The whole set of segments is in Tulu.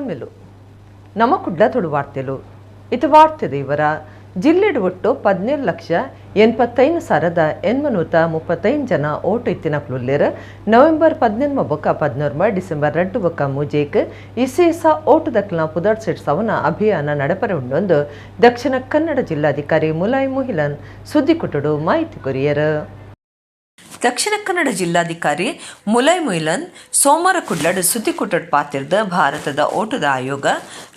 ಸೊಲ್ಮೆಲು. ನಮ್ಮ ಕುಡ್ಲ ತುಳು ವಾರ್ತೆಲು. ಇದು ವಾರ್ತೆ ದೇವರ ಜಿಲ್ಲೆಡ್ ಒಟ್ಟು 17,85,835 ಜನ ಓಟು ಇತ್ತಿನಕ್ಲುಲ್ಲೆರ್. ನವೆಂಬರ್ 18 ಬೊಕ್ಕ 11 ಡಿಸೆಂಬರ್ 2 ಬೊಕ್ಕ ಮೂಜೇಕ್ ಇಸೇಸ ಓಟು ದಕ್ಲನ ಪುದರ್ ಸೇರ್ಸಾವುನ ಅಭಿಯಾನ ನಡಪರೆ ಉಂಡೊಂದು ದಕ್ಷಿಣ ಕನ್ನಡ ಜಿಲ್ಲಾಧಿಕಾರಿ ಮುಲಾಯ್ ಮುಹಿಲನ್ ಸುದ್ದಿಕುಟುಡು ಮಾಹಿತಿ ಕೊರಿಯರ್. ದಕ್ಷಿಣ ಕನ್ನಡ ಜಿಲ್ಲಾಧಿಕಾರಿ ಮುಲೈ ಮುಹಿಲನ್ ಸೋಮವಾರ ಕುಡ್ಲಡ್ ಸುದ್ದಿಕೂಟಡ್ ಪಾತಿರ್ದ ಭಾರತದ ಓಟದ ಆಯೋಗ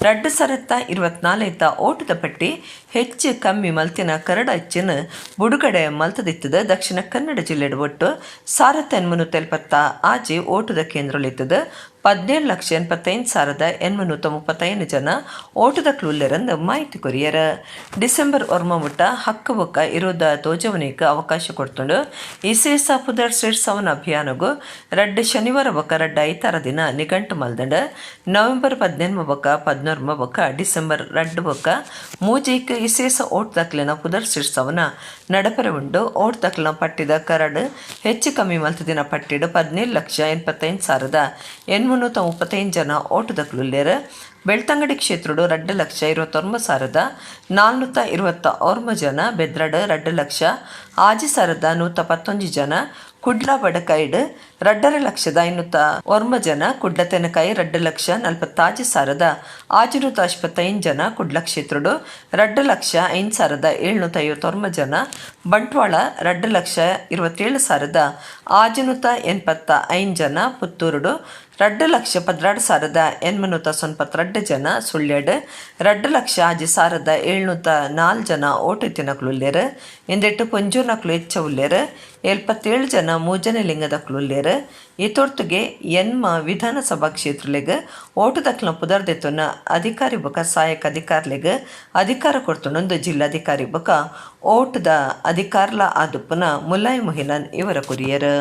2024 ಓಟದ ಪಟ್ಟಿ ಹೆಚ್ಚು ಕಮ್ಮಿ ಮಲ್ತಿನ ಕರಡ ಅಚ್ಚಿನ ಬುಡುಗಡೆ ಮಲ್ತದಿತ್ತದ. ದಕ್ಷಿಣ ಕನ್ನಡ ಜಿಲ್ಲೆಡ್ ಒಟ್ಟು 1876 ಓಟದ ಕೇಂದ್ರಲಿತ್ತದ. 17,85,835 ಜನ ಓಟದ ಕ್ಲೂಲ್ಲೆರಂದು ಮಾಹಿತಿ ಕೊರಿಯರ್. ಡಿಸೆಂಬರ್ ಒರ್ಮ ಮುಟ್ಟ ಹಕ್ಕು ಬೊಕ್ಕ ಇರೋದ ತೋಜವನಿಗೆ ಅವಕಾಶ ಕೊಡ್ತುಂಡು. ಇಸೇಸ ಪುದರ್ ಸೇರ್ಸವನ ಅಭಿಯಾನಗು 2 ಶನಿವಾರ ಬೊಕ್ಕ 2 ಐತಾರ ದಿನ ನಿಘಂಟು ಮಲ್ದಂಡ. ನವೆಂಬರ್ 18 ಬೊಕ್ಕ 11 ಬೊಕ್ಕ ಡಿಸೆಂಬರ್ 2 ಬೊಕ್ಕ ಮೂಜೇಕ್ ಇಸೇಸ ಓಟ್ ದಾಖಲೆನ ಪುದರ್ ಸೇರ್ಸವನ ನಡಪರೆ ಉಂಡು. ಓಟ್ ದಾಖಲೆನ ಪಟ್ಟಿದ ಕರಡು ಹೆಚ್ಚು ಕಮ್ಮಿ ಮಲ್ತದಿನ ಪಟ್ಟಿಡು 17,85,835 ಜನ ಓಟು ದಕ್ಲುಲ್ಲೆರ್. ಬೆಳ್ತಂಗಡಿ ಕ್ಷೇತ್ರಡು 2,29,429 ಜನ, ಬೆದ್ರಡು 2,06,111 ಜನ, ಕುಡ್ಲ ಬಡಕಾಯಿಡು 2,50,509 ಜನ, ಕುಡ್ಲ ತೆನಕಾಯಿ 2,46,655 ಜನ, ಕುಡ್ಲ ಕ್ಷೇತ್ರಡು 2,05,759 ಜನ, ಬಂಟ್ವಾಳ 2,27,685 ಜನ, ಪುತ್ತೂರುಡು 2,12,892 ಜನ, ಸುಳ್ಯಡ್ 2,06,704 ಜನ ಓಟು ಇತ್ತಿನಕ್ಲುಲ್ಲೆರ್. ಇಂದೆಟ್ಟು ಪೊಂಜೋನಕ್ಲು ಹೆಚ್ಚ ಉಲ್ಲೆರ್. 77 ಜನ ಮೂಜನೆ ಲಿಂಗದಕ್ಲುಲ್ಲೆರ್. ಈ ತೊರ್ತುಗೆ ಎನ್ಮ ವಿಧಾನಸಭಾ ಕ್ಷೇತ್ರಲೆಗ್ ಓಟು ದಕ್ಲನ ಪುದರ್ದೆತ್ತುನ ಅಧಿಕಾರಿ ಬೊಕ ಸಹಾಯಕ ಅಧಿಕಾರಿಲೆಗ್ ಅಧಿಕಾರ ಕೊಡ್ತುಂಡೊಂದು ಜಿಲ್ಲಾಧಿಕಾರಿ ಬೊಕ ಓಟುದ ಅಧಿಕಾರ್ಲ ಆದುಪ್ಪುನ ಮುಲಾಯ್ ಮುಹಿಲನ್ ಇವರ ಕೊರಿಯರ್.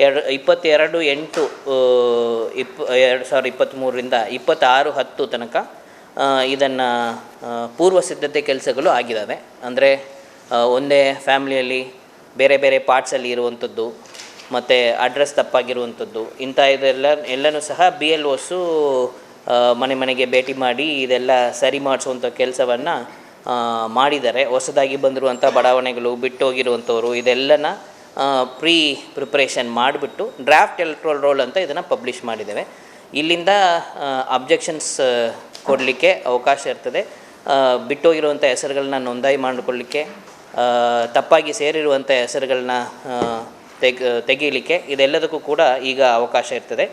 22/8 2023ರಿಂದ 26/10 ತನಕ ಇದನ್ನು ಪೂರ್ವ ಸಿದ್ಧತೆ ಕೆಲಸಗಳು ಆಗಿದ್ದಾವೆ. ಅಂದರೆ ಒಂದೇ ಫ್ಯಾಮ್ಲಿಯಲ್ಲಿ ಬೇರೆ ಬೇರೆ ಪಾರ್ಟ್ಸಲ್ಲಿ ಇರುವಂಥದ್ದು ಮತ್ತು ಅಡ್ರೆಸ್ ತಪ್ಪಾಗಿರುವಂಥದ್ದು ಇಂಥ ಇದೆಲ್ಲ ಎಲ್ಲನೂ ಸಹ ಬಿ ಎಲ್ ಒಸ್ಸು ಮನೆ ಮನೆಗೆ ಭೇಟಿ ಮಾಡಿ ಇದೆಲ್ಲ ಸರಿ ಮಾಡಿಸುವಂಥ ಕೆಲಸವನ್ನು ಮಾಡಿದ್ದಾರೆ. ಹೊಸದಾಗಿ ಬಂದಿರುವಂಥ ಬಡಾವಣೆಗಳು, ಬಿಟ್ಟೋಗಿರುವಂಥವ್ರು ಇದೆಲ್ಲನ ಪ್ರೀ ಪ್ರಿಪ್ರೇಷನ್ ಮಾಡಿಬಿಟ್ಟು draft electoral roll ಅಂತ ಇದನ್ನು ಪಬ್ಲಿಷ್ ಮಾಡಿದ್ದೇವೆ. ಇಲ್ಲಿಂದ ಅಬ್ಜೆಕ್ಷನ್ಸ್ ಕೊಡಲಿಕ್ಕೆ ಅವಕಾಶ ಇರ್ತದೆ. ಬಿಟ್ಟೋಗಿರುವಂಥ ಹೆಸರುಗಳನ್ನ ನೋಂದಾಯಿ ಮಾಡಿಕೊಳ್ಳಿಕ್ಕೆ, ತಪ್ಪಾಗಿ ಸೇರಿರುವಂಥ ಹೆಸರುಗಳನ್ನ ತೆಗೀಲಿಕ್ಕೆ ಇದೆಲ್ಲದಕ್ಕೂ ಕೂಡ ಈಗ ಅವಕಾಶ ಇರ್ತದೆ.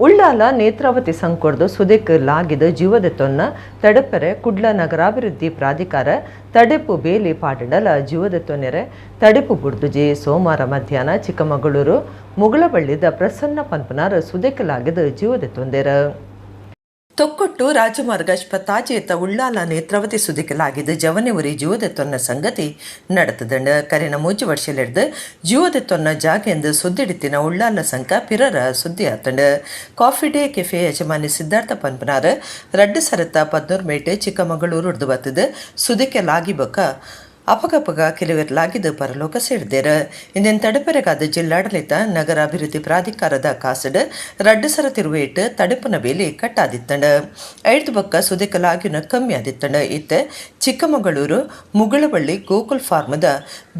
ಉಳ್ಳಾಲ ನೇತ್ರಾವತಿ ಸಂಕೊಡ್ದು ಸುದೆಕ್ ಲಾಗಿದ ಜೀವದೆತ್ತೊನ್ನ ತಡಪೆರೆ ಕುಡ್ಲ ನಗರಾಭಿವೃದ್ಧಿ ಪ್ರಾಧಿಕಾರ ತಡೆಪು ಬೇಲಿ ಪಾಡಂಡಲ ಜೀವದೆತ್ತೊನ್ನೆರೆ ತಡೆಪು ಬುಡ್ದುಜಿ. ಸೋಮವಾರ ಮಧ್ಯಾಹ್ನ ಚಿಕ್ಕಮಗಳೂರು ಮುಗಳಬಳ್ಳಿದ ಪ್ರಸನ್ನ ಪನ್ಪನಾರ್ ಸುದೆಕ್ ಲಾಗಿದ ಜೀವದೆತ್ತೊಂದೆರ. ತೊಕ್ಕೊಟ್ಟು ರಾಜಮಾರ್ಗ ತಾಜೇತ ಉಳ್ಳಾಲ ನೇತ್ರಾವತಿ ಸುದಿಕಲಾಗಿದ್ದು ಜವನೆ ಉರಿ ಜೀವದೆತ್ತೊನ್ನ ಸಂಗತಿ நடத்துದಂಡ. ಕರೆನ ಮೂಜಿ ವರ್ಷಲೆಡ್ದು ಜೀವದೆತ್ತೊನ್ನ ಜಾಗೆಂದು ಸುದ್ದಿಡಿತ್ತಿನ ಉಳ್ಳಾಲ ಸಂಕ ಪಿರರ ಸುದ್ದಿ ಆತಂಡ. Coffee day cafe ಯಜಮಾನಿ ಸಿದ್ಧಾರ್ಥ ಪನ್ಪನಾರ್ 2013 ಮೇಟೆ ಚಿಕ್ಕಮಗಳೂರು ಬತ್ತದು ಸುದಿಕೆ ಲಾಗಿ ಬೊಕ್ಕ ಅಪಗಪಗ ಕೆಲವೆರ್ಲಾಗಿದ್ದು ಪರಲೋಕ ಸೇರಿದ್ದೇರ. ಇಂದಿನ ತಡಪೆರೆಗಾದ ಜಿಲ್ಲಾಡಳಿತ ನಗರಾಭಿವೃದ್ಧಿ ಪ್ರಾಧಿಕಾರದ ಕಾಸಡ್ 2 ಸರ ತಿರುವೇಟ್ ತಡೆಪುನ ಬೇಲಿ ಕಟ್ಟಾದಿತ್ತಂಡ. ಐದು ಬಕ್ಕ ಸುದಿಕಲಾಗಿನ ಕಮ್ಮಿ ಆದಿತ್ತಂಡ. ಇತ್ತೆ ಚಿಕ್ಕಮಗಳೂರು ಮುಗಳಬಳ್ಳಿ ಗೋಕುಲ್ ಫಾರ್ಮದ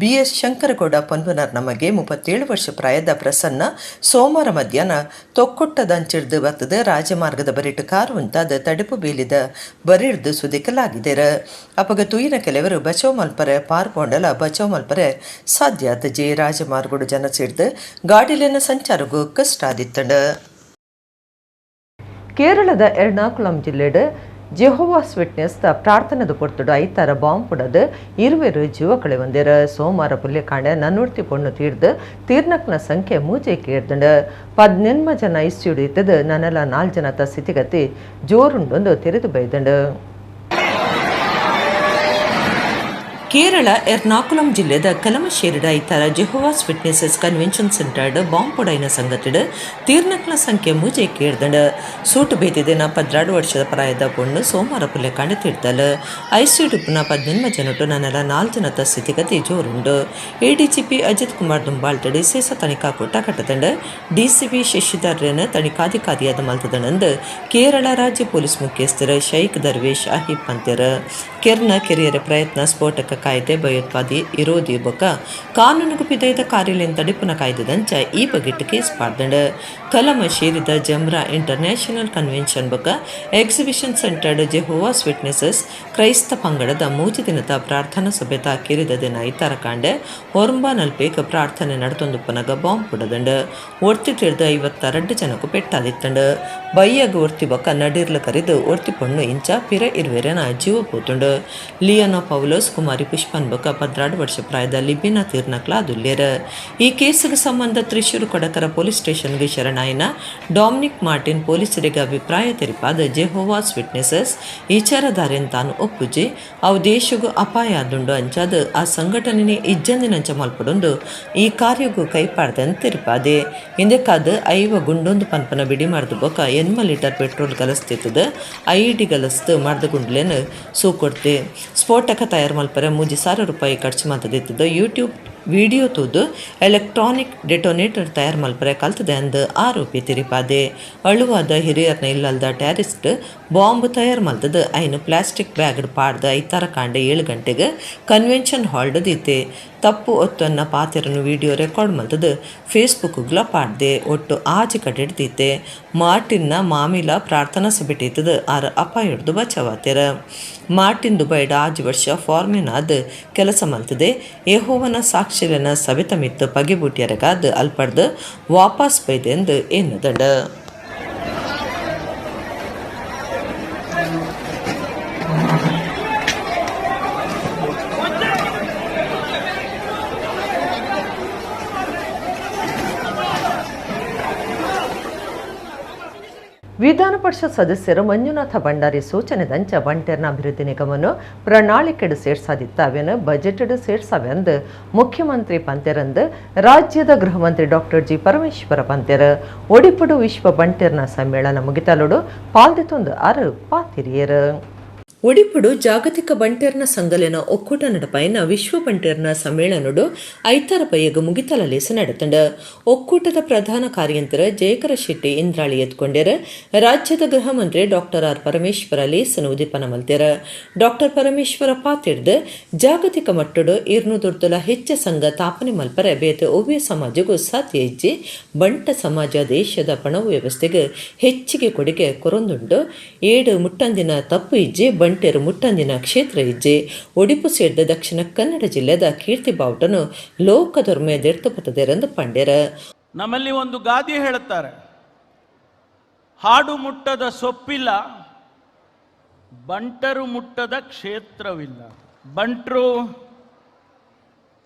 ಬಿ.ಎಸ್. ಶಂಕರಗೌಡ ಪನ್ಪುನರ್ ನಮಗೆ 37 ವರ್ಷ ಪ್ರಾಯದ ಪ್ರಸನ್ನ ಸೋಮವಾರ ಮಧ್ಯಾಹ್ನ ತೊಕ್ಕೊಟ್ಟದಂಚಿಡ್ದು ಬತ್ತದ ರಾಜಮಾರ್ಗದ ಬರಿಟ್ಟು ಕಾರು ಉಂತಾದ ತಡೆಪು ಬೇಲಿದ ಬರಿಡ್ದು ಸುದಿಕಲಾಗಿದ್ದೇರ. ಅಪಗ ತೂಯಿನ ಕೆಲವರು ಬಚವ್ ಮಲ್ಪರೆ ಪಾರ್ಪೊಂಡಲ ಬಚವ್ ಮಲ್ಪರೆ ಸಾಧ್ಯ ಆತಜಿ. ರಾಜಮಾರ್ಗಡು ಜನ ಸೇರ್ದು ಗಾಡಿಲಿನ ಸಂಚಾರಗೂ ಕಷ್ಟ ಆದಿತ್ತಂಡ. ಕೇರಳದ ಎರ್ನಾಕುಲಂ ಜಿಲ್ಲೆಡ್ ಜೆಹೋವಾಸ್ ವಿಟ್ನೆಸ್ ಪ್ರಾರ್ಥನೆದ ಪೊರ್ತುಡು ಐತಾರ ಬಾಂಬ್ ಪುಡದು ಇರುವೆರು ಜೀವ ಕಳೆವಂದಿರ. ಸೋಮವಾರ ಪುಲ್ಯಕಾಂಡ ನನ್ನೂರ್ತಿ ಪೊಣ್ಣು ತೀರ್ದು ತೀರ್ನಕ್ನ ಸಂಖ್ಯೆ ಮೂಜೆಗೆ ಏರ್ದಂಡ. 18 ಜನ ಇಸ್ಯುಡು ಇತ್ತದು ನನಲ 4 ಜನತ ಸ್ಥಿತಿಗತಿ ಜೋರುಂಡೊಂದು ತೆರೆದು ಬೈದಂಡು. ಕೇರಳ ಎರ್ನಾಕುಲಂ ಜಿಲ್ಲೆದ ಕಲಮಶೇರಿಡ ಐತಾರ ಜೆಹೋವಾಸ್ ವಿಟ್ನೆಸಸ್ ಕನ್ವೆನ್ಷನ್ ಸೆಂಟರ್ಡ್ ಬಾಂಬ್ ಪೊಡೈನ ಸಂಗತಿಡ್ ತೀರ್ನಕ್ಲ ಸಂಖ್ಯೆ ಮೂಜೆ ಕೇರ್ದಂಡ. ಸೂಟು ಬೇತಿದಿನ 12 ವರ್ಷದ ಪ್ರಾಯದ ಪೊಣ್ಣು ಸೋಮವಾರ ಪುಲ್ಲೆಕಾಂಡೆ ತೀರ್ದಲ್. ಐಸಿಯು ಡುಪ್ಪುನ 18 ಜನಟು ನನಲ 4 ಜನತ ಸ್ಥಿತಿಗತಿ ಜೋರುಂಡು. ಎಡಿಜಿಪಿ ಅಜಿತ್ ಕುಮಾರ್ ದುಂಬಾಳ್ತಡಿ ವಿಶೇಷ ತನಿಖಾ ಕೂಟ ಕಟ್ಟದಂಡ. ಡಿಸಿಪಿ ಶಶಿಧರ್ನ ತನಿಖಾಧಿಕಾರಿಯಾದ ಮಲ್ತದನಂದು ಕೇರಳ ರಾಜ್ಯ ಪೊಲೀಸ್ ಮುಖ್ಯಸ್ಥರ ಶೈಖ್ ದರ್ವೇಶ್ ಅಹಿಬ್ ಪಂತೆರ್. ಕೆರ್ನ ಕೆರಿಯರ ಪ್ರಯತ್ನ, ಸ್ಫೋಟಕ ಕಾಯ್ದೆ, ಭಯೋತ್ಪಾದಿ ವಿರೋಧಿ ಬೊಕ ಕಾನೂನುಗು ಪಿದೈದ ಕಾರ್ಯಾಲಯ ತಡಿಪುನ ಕಾಯ್ದೆದಂಚ ಈ ಬಗೆಟ್ ಕೇಸ್ ಪಾಡ್ದಂಡ್. ಕಲಮಶೇರಿದ ಜಮ್ರಾ ಇಂಟರ್ ನ್ಯಾಷನಲ್ ಕನ್ವೆನ್ಷನ್ ಬೊಕ ಎಕ್ಸಿಬಿಷನ್ ಸೆಂಟರ್ಡ್ ಜೆಹೋವಾಸ್ ವಿಟ್ನೆಸಸ್ ಕ್ರೈಸ್ತ ಪಂಗಡದ 3 ದಿನದ ಪ್ರಾರ್ಥನಾ ಸಭೆತ ಕಿರಿದ ದಿನ ಐತಾರಕಾಂಡೆ ಒರ್ಂಬ ನಲ್ಪೇಕ್ ಪ್ರಾರ್ಥನೆ ನಡತೊಂದುಪ್ಪನಗ ಬಾಂಬ್ ಪುಡದಂಡ್. ಒರ್ತಿ ತಿರ್ದ 52 ಜನಕ್ಕೂ ಪೆಟ್ಟಾದಿತ್ತಂಡ್. ಬಯ್ಯಗ್ ಒರ್ತಿ ಬೊಕ ನಡಿರ್ಲ ಕರಿದು ಒರ್ತಿ ಪೊಣ್ಣು ಇಂಚ ಪಿರ ಇರುವೆರೆನ ಜೀವ ಪೋತುಂಡು. ಲಿಯೋನಾ ಪೌಲೋಸ್, ಕುಮಾರಿ ಪುಷ್ಪನ್ ಬೊಕ 12 ವರ್ಷ ಪ್ರಾಯದ ಲಿಬಿನಾ ತೀರ್ನಕ್ಲ ದುಲ್ಲೇರ್. ಈ ಕೇಸುಗೆ ಸಂಬಂಧ ತ್ರಿಶೂರು ಕೊಡಕರ ಪೊಲೀಸ್ ಸ್ಟೇಷನ್ಗೆ ಶರಣಾಯಿನ ಡೊಮಿನಿಕ್ ಮಾರ್ಟಿನ್ ಪೊಲೀಸರಿಗೆ ಅಭಿಪ್ರಾಯ ತೆರಿಪಾದ ಜೆಹೋವಾಸ್ ವಿಟ್ನೆಸಸ್ ವಿಚಾರಧಾರೆನ್ ತಾನು ಒಪ್ಪುಜಿ, ಅವು ದೇಶಗೂ ಅಪಾಯ ಆದುಂಡು, ಅಂಚಾದ ಆ ಸಂಘಟನೆ ಇಜ್ಜಂದಿನಂಚ ಮಲ್ಪಡೊಂದು ಈ ಕಾರ್ಯಗೂ ಕೈಪಾಡ್ದನ್ ತೆರಿಪಾದೆ. ಇಂದೆಕಾದ 50 ಗುಂಡೊಂದು ಪನ್ಪನ ಬಿಡಿ ಮಾಡ್ದು ಬೊಕ 80 ಲೀಟರ್ ಪೆಟ್ರೋಲ್ ಗಲಸ್ತಿತ್ತದ ಐಡಿ ಗಲಸ್ತು ಮಾಡ್ದ ಗುಂಡ್ಲೇನು ಸೂಕೊಡ್ತೆ. ಸ್ಫೋಟಕ ತಯಾರು ಮಲ್ಪರೆ 3,000 ರೂಪಾಯಿ ಖರ್ಚು ಮಲ್ತದಿತ್ತದ. ಯೂಟ್ಯೂಬ್ ವಿಡಿಯೋ ತೂದು ಎಲೆಕ್ಟ್ರಾನಿಕ್ ಡೆಟೋನೇಟರ್ ತಯಾರು ಮಲ್ಪರೆ ಕಲ್ತದೆ ಅಂದ್ ಆರೋಪಿ ತೆರಿಪಾದೆ. ಅಳುವಾದ ಹಿರಿಯರ್ನ ಇಲ್ಲಲ್ದ ಟೆರರಿಸ್ಟ್ ಬಾಂಬ್ ತಯಾರು ಮಲ್ತದ ಐನು ಪ್ಲಾಸ್ಟಿಕ್ ಬ್ಯಾಗ್ ಪಾಡ್ದ ಐತಾರ ಕಾಂಡೆ 7 ಗಂಟೆಗೆ ಕನ್ವೆನ್ಷನ್ ಹಾಲ್ಡ್ ದೀತೆ. ತಪ್ಪು ಒತ್ತನ್ನ ಪಾತೆರನು ವಿಡಿಯೋ ರೆಕಾರ್ಡ್ ಮಲ್ತದ ಫೇಸ್ಬುಕ್ಗ್ಲ ಪಾಡ್ದೆ. ಒಟ್ಟು ಆಜಿ ಕಡೆ ದೀತೆ. ಮಾರ್ಟಿನ್ನ ಮಾಮಿಲ ಪ್ರಾರ್ಥನಾ ಸಭೆ ಇತ್ತದ ಆರ್ ಅಪಾಯೊಡ್ದು ಬಚಾವಾತೆರ. ಮಾರ್ಟಿನ್ ದುಬೈಡ್ 6 ವರ್ಷ ಫಾರ್ಮೇನ್ ಆದ್ ಕೆಲಸ ಮಲ್ತದೆ. ಯೆಹೋವನ ಸಾಕ್ಷಿಲೆನ ಸಭೆತ ಮಿತ್ತು ಪಗೆಬೂಟಿಯರಗಾದ್ ಅಲ್ಪಡ್ದು ವಾಪಸ್ ಬೈದೆಂದು ಎನ್ನುದಂಡ. ವಿಧಾನ ಪರಿಷತ್ ಸದಸ್ಯರು ಮಂಜುನಾಥ ಭಂಡಾರಿ ಸೂಚನೆದಂಚ ಬಂಟೆರ್ನ ಅಭಿವೃದ್ಧಿ ನಿಗಮವನ್ನು ಪ್ರಣಾಳಿಕೆಡು ಸೇರ್ಸಾದಿತ್ತಾವೆನು ಬಜೆಟ್ ಸೇರ್ಸಾವೆಂದು ಮುಖ್ಯಮಂತ್ರಿ ಪಂತೆರಂದು ರಾಜ್ಯದ ಗೃಹ ಮಂತ್ರಿ ಡಾಕ್ಟರ್ ಜಿ ಪರಮೇಶ್ವರ ಪಂತೆರ್. ಒಡಿಪುಡು ವಿಶ್ವ ಬಂಟೆರ್ನ ಸಮ್ಮೇಳನ ಮುಗಿತಲೋಡು ಪಾಲ್ದಿತೊಂದು ಆರು ಪಾತಿರಿಯರು. ಒಡಿಪುಡು ಜಾಗತಿಕ ಬಂಟೆರ್ನ ಸಂಘಲೆನ ಒಕ್ಕೂಟ ನಡಪಾಯಿನ ವಿಶ್ವ ಬಂಟೆರ್ನ ಸಮ್ಮೇಳನಡು ಐತಾರ ಪೈಯಗ ಮುಗಿತಲ ಲೇಸ ನಡೆತಂಡ. ಒಕ್ಕೂಟದ ಪ್ರಧಾನ ಕಾರ್ಯಂತರ ಜಯಕರ ಶೆಟ್ಟಿ ಇಂದ್ರಾಳಿ ಎತ್ಕೊಂಡೆರ. ರಾಜ್ಯದ ಗೃಹ ಮಂತ್ರಿ ಡಾಕ್ಟರ್ ಆರ್ ಪರಮೇಶ್ವರ ಲೇಸನು ಉದಿಪನ ಮಲ್ತೆರ. ಡಾಕ್ಟರ್ ಪರಮೇಶ್ವರ ಪಾತಿಡ್ದು ಜಾಗತಿಕ ಮಟ್ಟಡು 200 ಹೆಚ್ಚ ಸಂಘ ತಾಪನೆ ಮಲ್ಪರೆ ಬೇತೆ ಒವ್ವೆ ಸಮಾಜಗೂ ಸಾಧ್ಯ ಇಜ್ಜಿ. ಬಂಟ ಸಮಾಜ ದೇಶದ ಪಣವು ವ್ಯವಸ್ಥೆಗೆ ಹೆಚ್ಚಿಗೆ ಕೊಡುಗೆ ಕೊರೊಂದುಂಡು. 7 ಮುಟ್ಟಂದಿನ ತಪ್ಪು ಇಜ್ಜಿ, ಬಂಟೆರು ಮುಟ್ಟಂದಿನ ಕ್ಷೇತ್ರ ಇಜ್ಜೆ. ಒಡಿಪು ಸೇರ್ದ ದಕ್ಷಿಣ ಕನ್ನಡ ಜಿಲ್ಲೆದ ಕೀರ್ತಿ ಬಾವುಟನು ಲೋಕದೊರ್ಮೆ ದೆರ್ತಪತದೆರೆಂದು ಪಂಡೆರ. ನಮ್ಮಲ್ಲಿ ಒಂದು ಗಾದೆ ಹೇಳುತ್ತಾರೆ, ಹಾಡು ಮುಟ್ಟದ ಸೊಪ್ಪಿಲ್ಲ, ಬಂಟರು ಮುಟ್ಟದ ಕ್ಷೇತ್ರವಿಲ್ಲ. ಬಂಟರು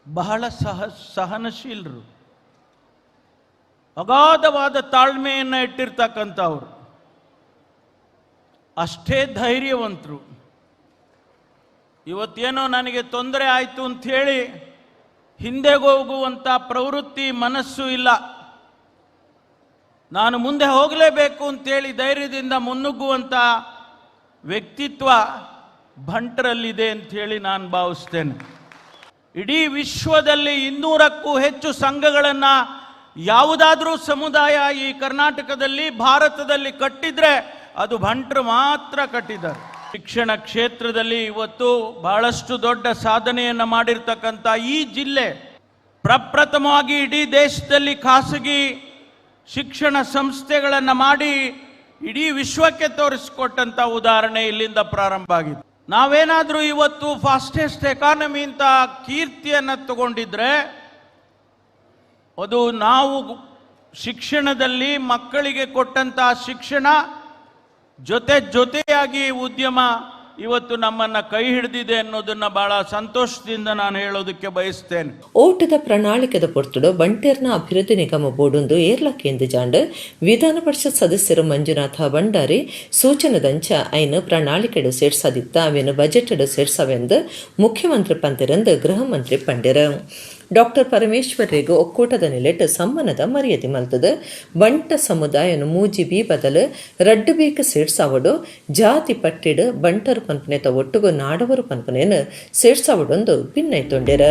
ಬಹಳ ಸಹನಶೀಲರು, ಅಗಾಧವಾದ ತಾಳ್ಮೆಯನ್ನು ಇಟ್ಟಿರ್ತಕ್ಕಂಥವ್ರು, ಅಷ್ಟೇ ಧೈರ್ಯವಂತರು. ಇವತ್ತೇನೋ ನನಗೆ ತೊಂದರೆ ಆಯಿತು ಅಂಥೇಳಿ ಹಿಂದೆ ಹೋಗುವಂಥ ಪ್ರವೃತ್ತಿ ಮನಸ್ಸು ಇಲ್ಲ, ನಾನು ಮುಂದೆ ಹೋಗಲೇಬೇಕು ಅಂಥೇಳಿ ಧೈರ್ಯದಿಂದ ಮುನ್ನುಗ್ಗುವಂಥ ವ್ಯಕ್ತಿತ್ವ ಬಂಟರಲ್ಲಿದೆ ಅಂಥೇಳಿ ನಾನು ಭಾವಿಸ್ತೇನೆ. ಇಡೀ ವಿಶ್ವದಲ್ಲಿ 200ಕ್ಕೂ ಹೆಚ್ಚು ಸಂಘಗಳನ್ನು ಯಾವುದಾದ್ರೂ ಸಮುದಾಯ ಈ ಕರ್ನಾಟಕದಲ್ಲಿ, ಭಾರತದಲ್ಲಿ ಕಟ್ಟಿದ್ರೆ ಅದು ಬಂಟರು ಮಾತ್ರ ಕಟ್ಟಿದ್ದಾರೆ. ಶಿಕ್ಷಣ ಕ್ಷೇತ್ರದಲ್ಲಿ ಇವತ್ತು ಬಹಳಷ್ಟು ದೊಡ್ಡ ಸಾಧನೆಯನ್ನು ಮಾಡಿರ್ತಕ್ಕಂಥ ಈ ಜಿಲ್ಲೆ ಪ್ರಪ್ರಥಮವಾಗಿ ಇಡೀ ದೇಶದಲ್ಲಿ ಖಾಸಗಿ ಶಿಕ್ಷಣ ಸಂಸ್ಥೆಗಳನ್ನು ಮಾಡಿ ಇಡೀ ವಿಶ್ವಕ್ಕೆ ತೋರಿಸಿಕೊಟ್ಟಂಥ ಉದಾಹರಣೆ ಇಲ್ಲಿಂದ ಪ್ರಾರಂಭ ಆಗಿದೆ. ನಾವೇನಾದರೂ ಇವತ್ತು ಫಾಸ್ಟೆಸ್ಟ್ ಎಕಾನಮಿ ಅಂತ ಕೀರ್ತಿಯನ್ನು ತಗೊಂಡಿದ್ರೆ ಅದು ನಾವು ಶಿಕ್ಷಣದಲ್ಲಿ ಮಕ್ಕಳಿಗೆ ಕೊಟ್ಟಂಥ ಶಿಕ್ಷಣ ಜೊತೆ ಜೊತೆಯಾಗಿ ಉದ್ಯಮ ಇವತ್ತು ನಮ್ಮನ್ನು ಕೈ ಹಿಡಿದಿದೆ ಅನ್ನೋದನ್ನು ಭಾಳ ಸಂತೋಷದಿಂದ ನಾನು ಹೇಳೋದಕ್ಕೆ ಬಯಸ್ತೇನೆ. ಓಟದ ಪ್ರಣಾಳಿಕೆದ ಪೊರ್ತುಡು ಬಂಟೇರ್ನ ಅಭಿವೃದ್ಧಿ ನಿಗಮ ಬೋರ್ಡೊಂದು ಏರ್ಲ ಕೇಂದ್ರ ಜಾಂಡ್ ವಿಧಾನ ಪರಿಷತ್ ಸದಸ್ಯರು ಮಂಜುನಾಥ ಭಂಡಾರಿ ಸೂಚನೆದಂಚ ಐನು ಪ್ರಣಾಳಿಕೆಡು ಸೇರ್ಸಾದಿತ್ತ ಅವೇನು ಬಜೆಟ್ ಸೇರ್ಸವೆಂದು ಮುಖ್ಯಮಂತ್ರಿ ಪಂತಿರಂದು ಗೃಹ ಮಂತ್ರಿ ಪಂಡಿರ. ಡಾಕ್ಟರ್ ಪರಮೇಶ್ವರ್ರಿಗೂ ಒಕ್ಕೂಟದ ನಿಲೆಟ್ ಸಮ್ಮಾನದ ಮರ್ಯಾದೆ ಮಲ್ತದ. ಬಂಟ ಸಮುದಾಯನು ಮೂಜಿ ಬಿ ಬದಲು ರಡ್ಡು ಬೀಕ ಸೇರ್ಸಾವಡು, ಜಾತಿ ಪಟ್ಟಿಡು ಬಂಟರು ಪನ್ಪನೆತ ಒಟ್ಟುಗು ನಾಡವರು ಪನ್ಪನೇನು ಸೇರ್ಸಾವಡೊಂದು ಭಿನ್ನೈತೊಂಡಿರ.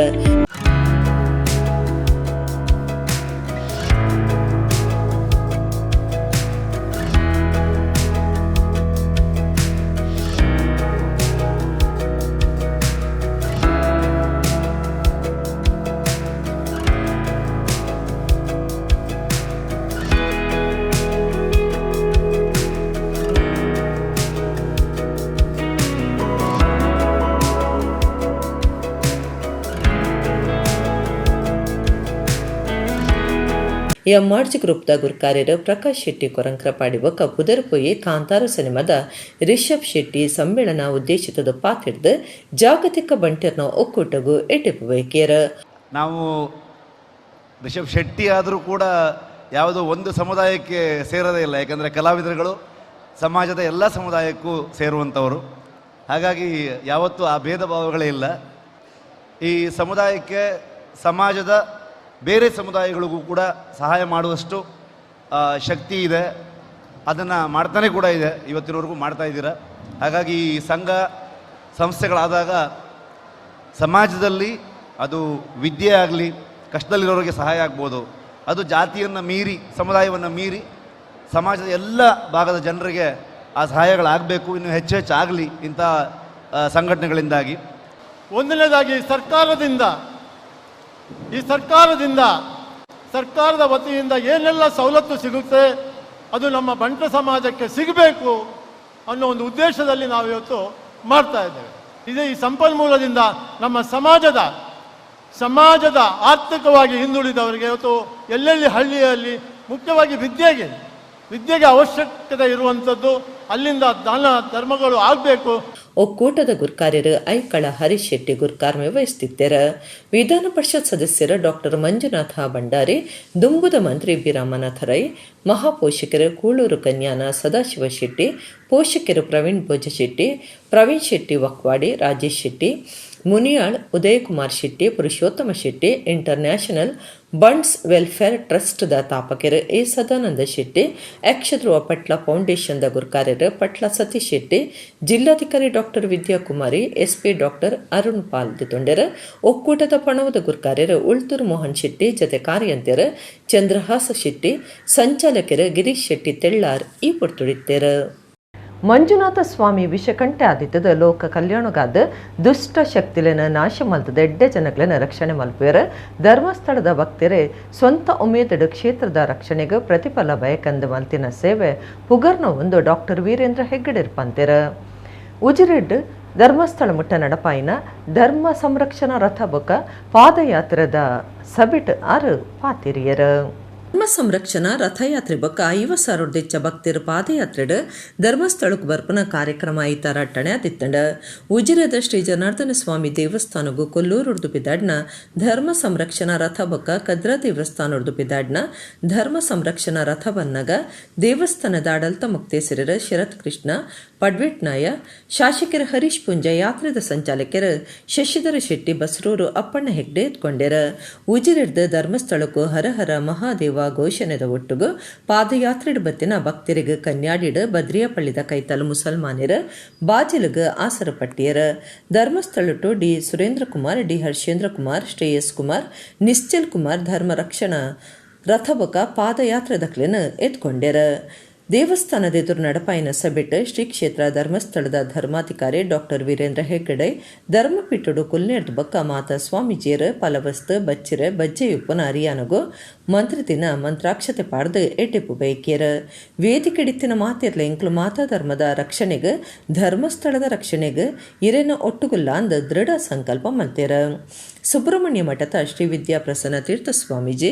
ಎಂಆರ್ಜಿ ಗ್ರೂಪ್ದ ಗುರ್ಕಾರ್ಯರು ಪ್ರಕಾಶ್ ಶೆಟ್ಟಿ ಕೊರಂಕ್ರ ಪಾಡಿಬೊಕ್ಕ ಪುದರ್ಪೊಯಿ ಕಾಂತಾರ ಸಿನಿಮಾದ ರಿಷಬ್ ಶೆಟ್ಟಿ ಸಮ್ಮೇಳನ ಉದ್ದೇಶಿತದ ಪಾತಿಡ್ದು ಜಾಗತಿಕ ಬಂಟರ್ನ ಒಕ್ಕೂಟಗು ಎಡ್ಡೆಪ್ಪು ಬಯಕಿಯರು. ನಾವು ರಿಷಬ್ ಶೆಟ್ಟಿ ಆದರೂ ಕೂಡ ಯಾವುದೋ ಒಂದು ಸಮುದಾಯಕ್ಕೆ ಸೇರೋದೇ ಇಲ್ಲ. ಯಾಕಂದರೆ ಕಲಾವಿದರುಗಳು ಸಮಾಜದ ಎಲ್ಲ ಸಮುದಾಯಕ್ಕೂ ಸೇರುವಂಥವರು. ಹಾಗಾಗಿ ಯಾವತ್ತೂ ಆ ಭೇದ ಭಾವಗಳೇ ಇಲ್ಲ. ಈ ಸಮುದಾಯಕ್ಕೆ ಸಮಾಜದ ಬೇರೆ ಸಮುದಾಯಗಳಿಗೂ ಕೂಡ ಸಹಾಯ ಮಾಡುವಷ್ಟು ಶಕ್ತಿ ಇದೆ. ಅದನ್ನು ಮಾಡ್ತಾನೆ ಕೂಡ ಇದೆ, ಇವತ್ತಿನವರೆಗೂ ಮಾಡ್ತಾ ಇದ್ದೀರ. ಹಾಗಾಗಿ ಈ ಸಂಘ ಸಂಸ್ಥೆಗಳಾದಾಗ ಸಮಾಜದಲ್ಲಿ ಅದು ವಿದ್ಯೆ ಆಗಲಿ, ಕಷ್ಟದಲ್ಲಿರೋರಿಗೆ ಸಹಾಯ ಆಗ್ಬೋದು. ಅದು ಜಾತಿಯನ್ನು ಮೀರಿ, ಸಮುದಾಯವನ್ನು ಮೀರಿ ಸಮಾಜದ ಎಲ್ಲ ಭಾಗದ ಜನರಿಗೆ ಆ ಸಹಾಯಗಳಾಗಬೇಕು. ಇನ್ನು ಹೆಚ್ಚು ಹೆಚ್ಚು ಆಗಲಿ ಇಂಥ ಸಂಘಟನೆಗಳಿಂದಾಗಿ. ಒಂದನೇದಾಗಿ ಸರ್ಕಾರದಿಂದ ಸರ್ಕಾರದ ವತಿಯಿಂದ ಏನೆಲ್ಲ ಸವಲತ್ತು ಸಿಗುತ್ತೆ, ಅದು ನಮ್ಮ ಬಂಟ ಸಮಾಜಕ್ಕೆ ಸಿಗಬೇಕು ಅನ್ನೋ ಒಂದು ಉದ್ದೇಶದಲ್ಲಿ ನಾವು ಇವತ್ತು ಮಾಡ್ತಾ ಇದ್ದೇವೆ. ಇದೇ ಈ ಸಂಪನ್ಮೂಲದಿಂದ ನಮ್ಮ ಸಮಾಜದ ಆರ್ಥಿಕವಾಗಿ ಹಿಂದುಳಿದವರಿಗೆ ಇವತ್ತು ಎಲ್ಲೆಲ್ಲಿ ಹಳ್ಳಿಯಲ್ಲಿ ಮುಖ್ಯವಾಗಿ ವಿದ್ಯೆಗೆ ವಿದ್ಯೆಗೆ ಅವಶ್ಯಕತೆ ಇರುವಂಥದ್ದು, ಅಲ್ಲಿಂದ ದಾನ ಧರ್ಮಗಳು ಆಗಬೇಕು. ಒಕ್ಕೂಟದ ಗುರ್ಕಾರ್ಯರು ಐಕಳ ಹರೀಶ್ ಶೆಟ್ಟಿ ಗುರ್ಕಾರ್ಮೆ ವಹಿಸುತ್ತಿದ್ದರು. ವಿಧಾನ ಪರಿಷತ್ ಸದಸ್ಯರು ಡಾಕ್ಟರ್ ಮಂಜುನಾಥ ಭಂಡಾರಿ, ದುಂಬುದ ಮಂತ್ರಿ ಬಿ ರಾಮನಾಥ ರೈ, ಮಹಾಪೋಷಕರು ಕೂಳೂರು ಕನ್ಯಾನ ಸದಾಶಿವ ಶೆಟ್ಟಿ, ಪೋಷಕರು Praveen ಭೋಜಶೆಟ್ಟಿ, Praveen Shetty Vakwadi, Rajesh Shetty ಮುನಿಯಾಳ್, Udayakumar Shetty, Purushottama Shetty, international Bunts welfare ಟ್ರಸ್ಟ್ದ ತಾಪಕರು A Sadananda Shetty, Yakshadhruva Patla ಫೌಂಡೇಶನ್ದ ಗುರ್ಕಾರ್ಯರು Patla Satish Shetty, ಜಿಲ್ಲಾಧಿಕಾರಿ doctor Vidyakumari, SP doctor Arun Pal ದಿತೊಂಡೆರ್. ಒಕ್ಕೂಟದ ಪಣವದ ಗುರ್ಕಾರ್ಯರು ಉಳ್ತೂರು ಮೋಹನ್ ಶೆಟ್ಟಿ, ಜತೆ ಕಾರ್ಯಂತೆರ್ ಚಂದ್ರಹಾಸ ಶೆಟ್ಟಿ, ಸಂಚಾಲಕರು ಗಿರೀಶ್ ಶೆಟ್ಟಿ ತೆಳ್ಳಾರ್ ಈ ಪೊರ್ತುಡಿತ್ತೇರು. ಮಂಜುನಾಥ ಸ್ವಾಮಿ ವಿಷಕಂಠ ಆದಿತ್ತದ ಲೋಕ ಕಲ್ಯಾಣಗಾದ ದುಷ್ಟ ಶಕ್ತಿಲೆನ ನಾಶ ಮಲ್ತದ ಎಡ್ಡೆ ಜನಗಳನ್ನ ರಕ್ಷಣೆ ಮಲ್ಪುವೆರ್. ಧರ್ಮಸ್ಥಳದ ಭಕ್ತರೇ ಸ್ವಂತ ಉಮೇದಡು ಕ್ಷೇತ್ರದ ರಕ್ಷಣೆಗೆ ಪ್ರತಿಫಲ ಬಯಕಂದು ಮಲ್ತಿನ ಸೇವೆ ಪುಗರ್ನ ಒಂದು ಡಾಕ್ಟರ್ ವೀರೇಂದ್ರ ಹೆಗ್ಗಡೆರ್ ಪಂತೆರ್. ಉಜಿರೆಡ್ ಧರ್ಮಸ್ಥಳ ಮುಟ್ಟ ನಡಪಾಯಿನ ಧರ್ಮ ಸಂರಕ್ಷಣಾ ರಥ ಬೊಕ ಪಾದಯಾತ್ರದ ಸಬಿಟ್ ಆರು ಪಾತಿರಿಯರು. ಧರ್ಮ ಸಂರಕ್ಷಣಾ ರಥಯಾತ್ರೆ ಬೊಕ್ಕ 50,000ದೆಚ್ಚ ಭಕ್ತರು ಪಾದಯಾತ್ರೆಡ್ ಧರ್ಮಸ್ಥಳಕ್ಕೆ ಬರ್ಪನ ಕಾರ್ಯಕ್ರಮ ಐತಾರ ಅಟ್ಟಣೆ ಆದಿತ್ತಂಡ. ಉಜಿರೆದ ಶ್ರೀ ಜನಾರ್ದನ ಸ್ವಾಮಿ ದೇವಸ್ಥಾನಗು ಕೊಲ್ಲೂರುರ್ದು ಪಿದಾಡ್ನ ಧರ್ಮ ಸಂರಕ್ಷಣಾ ರಥ ಬೊಕ್ಕ ಕದ್ರ ದೇವಸ್ಥಾನರ್ದು ಪಿದಾಡ್ನ ಧರ್ಮ ಸಂರಕ್ಷಣಾ ರಥ ಬನ್ನಗ ದೇವಸ್ಥಾನದ ಆಡಳಿತ ಮುಕ್ತೇಸರರ ಶರತ್ ಕೃಷ್ಣ ಪಡ್ವೆಟ್ನಾಯ, ಶಾಸಕರ ಹರೀಶ್ ಪುಂಜ, ಯಾತ್ರೆದ ಸಂಚಾಲಕರು ಶಶಿಧರ ಶೆಟ್ಟಿ ಬಸ್ರೂರು, ಅಪ್ಪಣ್ಣ ಹೆಗ್ಡೆ ಎತ್ಕೊಂಡೆರ. ಉಜಿರೆಡ್ದ ಧರ್ಮಸ್ಥಳಕ್ಕೂ ಹರ ಹರ ಮಹಾದೇವ ಘೋಷಣೆದ ಒಟ್ಟುಗು ಪಾದಯಾತ್ರೆಡ್ ಬತ್ತಿನ ಭಕ್ತರಿಗೆ ಕನ್ಯಾಡಿಡ್ ಬದ್ರಿಯಪಳ್ಳಿದ ಕೈತಲ್ ಮುಸಲ್ಮಾನರ ಬಾಜಿಲುಗ್ ಆಸರ ಪಟ್ಟಿಯರ. ಧರ್ಮಸ್ಥಳಟು ಡಿ ಸುರೇಂದ್ರ ಕುಮಾರ್, ಡಿ ಹರ್ಷೇಂದ್ರ ಕುಮಾರ್, ಶ್ರೇಯಸ್ ಕುಮಾರ್, ನಿಶ್ಚಲ್ ಕುಮಾರ್ ಧರ್ಮ ರಕ್ಷಣಾ ರಥಬಕ ಪಾದಯಾತ್ರೆ ದಕ್ಲೆನ ಎತ್ಕೊಂಡೆರ. ದೇವಸ್ಥಾನದ ಎದುರು ನಡಪಾಯಿನ ಸಭೆಟ್ ಶ್ರೀ ಕ್ಷೇತ್ರ ಧರ್ಮಸ್ಥಳದ ಧರ್ಮಾಧಿಕಾರಿ ಡಾಕ್ಟರ್ ವೀರೇಂದ್ರ ಹೆಗ್ಗಡೆ ಧರ್ಮಪೀಠಡು ಕುಲ್ನೇರ್ದ ಬಕ್ಕ ಮಾತಾ ಸ್ವಾಮೀಜಿಯರ ಪಲವಸ್ತು ಬಚ್ಚಿರ ಬಜ್ಜೆಯುಪ್ಪನ ಅರಿಯಾನಗು ಮಂತ್ರದಿನ ಮಂತ್ರಾಕ್ಷತೆ ಪಾಡ್ದು ಎಟೆಪು ಬೈಕಿಯರ. ವೇದಿಕೆಡಿತ್ತಿನ ಮಾತಿರ್ಲ ಇಂಕ್ಲು ಮಾತಾ ಧರ್ಮದ ರಕ್ಷಣೆಗೆ, ಧರ್ಮಸ್ಥಳದ ರಕ್ಷಣೆಗೆ ಇರೇನ ಒಟ್ಟುಗುಲ್ಲ ಅಂದ್ ದೃಢ ಸಂಕಲ್ಪ ಮಲ್ತೇರ. ಸುಬ್ರಹ್ಮಣ್ಯ ಮಠದ ಶ್ರೀ ವಿದ್ಯಾ ಪ್ರಸನ್ನ ತೀರ್ಥ ಸ್ವಾಮೀಜಿ,